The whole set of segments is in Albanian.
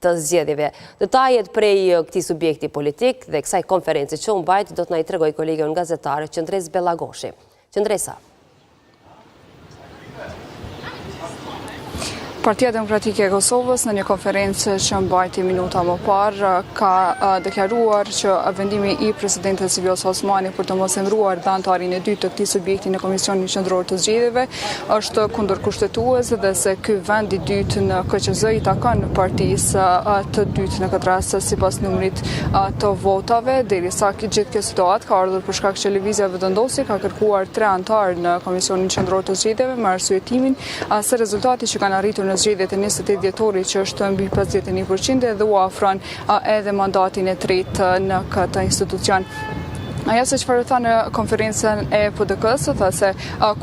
të Zgjedhjeve. Detajet prej këtij subjekti politik dhe kësaj konference që u mbajt do të na i tregojë kolegja jonë gazetare Qëndresë Bellagoshi. Qëndresa. Partia Demokratike e Kosovës në një konferencë që mbajti minuta më parë ka deklaruar që vendimi i presidentes Vjosa Osmani për të mos emëruar dhe anëtarin e dytë të këtij subjekti në Komisionin Qendror të Zgjedhjeve është kundërkushtetues dhe se ky vend i dytë në KQZ i takon partisë të dytë në këtë rast sipas numrit të votave, derisa gjithë kjo situatë ka ardhur për shkak që Lëvizja Vetëvendosje ka kërkuar tre anëtarë në Komisionin Qendror të Zgjedhjeve me arsyetimin se rezultati që kanë arritur në zgjedhjet e 28 dhjetorit që është mbi 51% edhe u afron edhe mandatin e tretë në këtë institucion. Ajo se çfarë tha në konferencën e PDK-së, tha se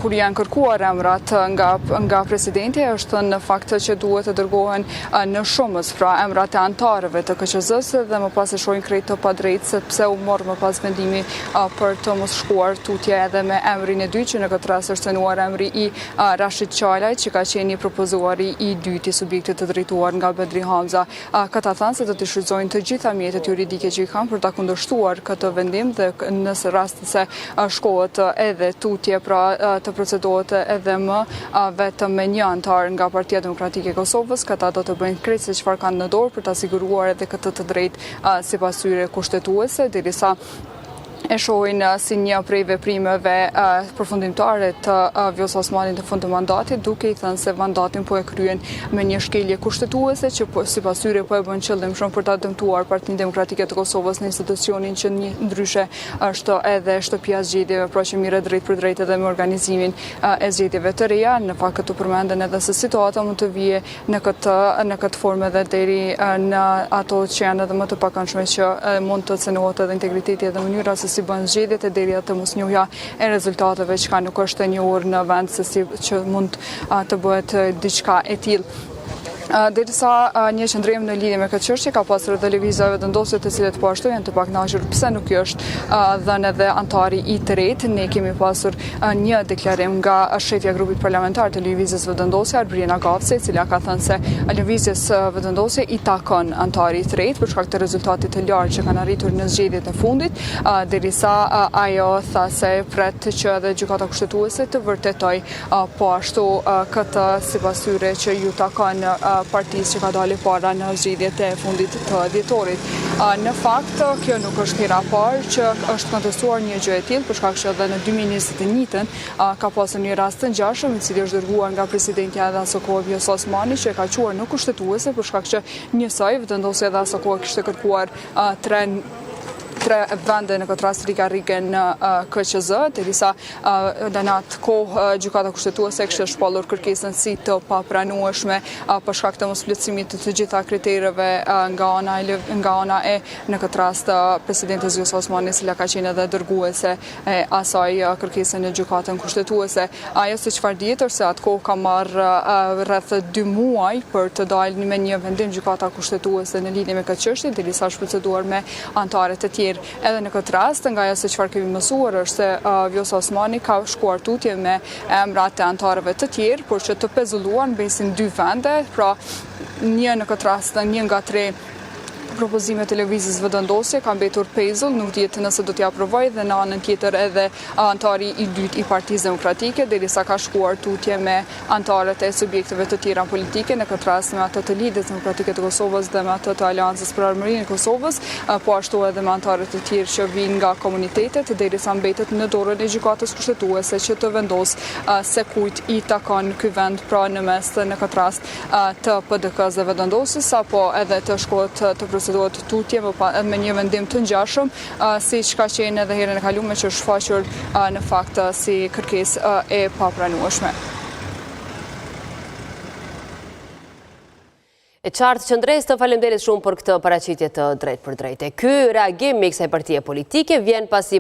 kur janë kërkuar emrat nga, nga presidenti, është thënë në fakt që duhet të dërgohen në shumës, pra emrat e anëtarëve të KQZ-së dhe më pas e shohin krejt të padrejtë sepse u mor më pas vendimi për të mos shkuar tutje edhe me emrin e dytë që në këtë rast është cenuar emri i Rashit Qalaj, që ka qenë i propozuari i dytë i subjektit të drejtuar nga Bedri Hamza. Këta thanë se do t'i shfrytëzojnë të gjitha mjetet juridike që i kanë për ta kundërshtuar këtë vendim dhe nëse rast se shkohet edhe tutje, pra të procedohet edhe më vetëm me një anëtar nga Partia Demokratike e Kosovës, këta do të bëjnë krejt se çfarë kanë në dorë për ta siguruar edhe këtë të drejtë sipas tyre kushtetuese, derisa e shohin si një prej veprimeve përfundimtare të Vjosa Osmanit në fund të mandatit, duke i thënë se mandatin po e kryen me një shkelje kushtetuese që po, sipas tyre po e bën qëllimshëm për ta dëmtuar Partinë Demokratike të Kosovës në institucionin që një ndryshe është edhe shtëpia e zgjedhjeve, pra që merret drejtpërdrejt edhe me organizimin e zgjedhjeve të reja. Në fakt këtu përmenden edhe se situata mund të vije në këtë në këtë formë edhe deri në ato që janë edhe më të pakëndshme që mund të cenohet edhe integriteti edhe mënyra se si bëhen zgjedhjet e deri atë mosnjohja e rezultateve çka nuk është e njohur në vend se si që mund të bëhet diçka e tillë. Derisa një qëndrim në lidhje me këtë çështje ka pasur edhe Lëvizja Vetëvendosje të cilët po ashtu janë të pakënaqur pse nuk i është dhënë edhe anëtari i tretë. Ne kemi pasur një deklarim nga shefja e grupit parlamentar të Lëvizjes Vetëvendosje, Arbërie Nagavci, e cila ka thënë se Lëvizjes Vetëvendosje i takon anëtari i tretë për shkak të rezultatit të lartë që kanë arritur në zgjedhjet e fundit, derisa ajo tha se pret që edhe Gjykata Kushtetuese të vërtetojë po ashtu këtë sipas tyre që ju takon partisë që ka dalë e para në zgjedhjet e fundit të dhjetorit. Në fakt, kjo nuk është hera e parë që është kontestuar një gjë e tillë, për shkak që edhe në 2021-ën ka pasur një rast të ngjashëm, i cili është dërguar nga presidentja edhe aso kohë Vjosa Osmani, që e ka çuar në kushtetuese për shkak që njësoj Vetëvendosja edhe aso kohë kishte kërkuar tre tre vende në këtë rast tri karrige në KQZ, derisa në atë kohë Gjykata Kushtetuese kishte shpallur kërkesën si të papranueshme për shkak të mosplotësimit të të gjitha kritereve nga ana e nga ana e në këtë rast presidentes Vjosa Osmani, e cila ka qenë edhe dërguese e asaj kërkese në Gjykatën Kushtetuese. Ajo se çfarë dihet është se atë kohë ka marrë rreth 2 muaj për të dalë me një vendim Gjykata Kushtetuese në lidhje me këtë çështje, derisa është proceduar me anëtarët e tjerë. Edhe në këtë rast, nga ajo se çfarë kemi mësuar është se Vjosa Osmani ka shkuar tutje me emrat e anëtarëve të tjerë, por që të pezulluar mbesin dy vende, pra një në këtë rast një nga tre propozimet e Lëvizjes Vetëvendosje ka mbetur pezull, nuk dihet nëse do t'i aprovojë dhe në anën tjetër edhe anëtari i dytë i Partisë Demokratike, derisa ka shkuar tutje me anëtarët e subjekteve të tjera politike, në këtë rast me atë të Lidhjes Demokratike të Kosovës dhe me atë të Aleancës për Ardhmërinë e Kosovës, po ashtu edhe me anëtarët e tjerë që vijnë nga komunitetet, derisa mbetet në dorën e Gjykatës Kushtetuese që të vendosë se kujt i takon ky vend, pra në mes në këtë rast të PDK-së dhe Vetëvendosjes, apo edhe të shkohet të procedohet tutje me një vendim të ngjashëm, siç ka qenë edhe herën e kalume që është shfaqur në fakt si kërkesë e papranueshme. E qartë Qëndresë, të faleminderit shumë për këtë paraqitje të drejtpërdrejtë. Ky reagim i kësaj partie politike vjen pasi.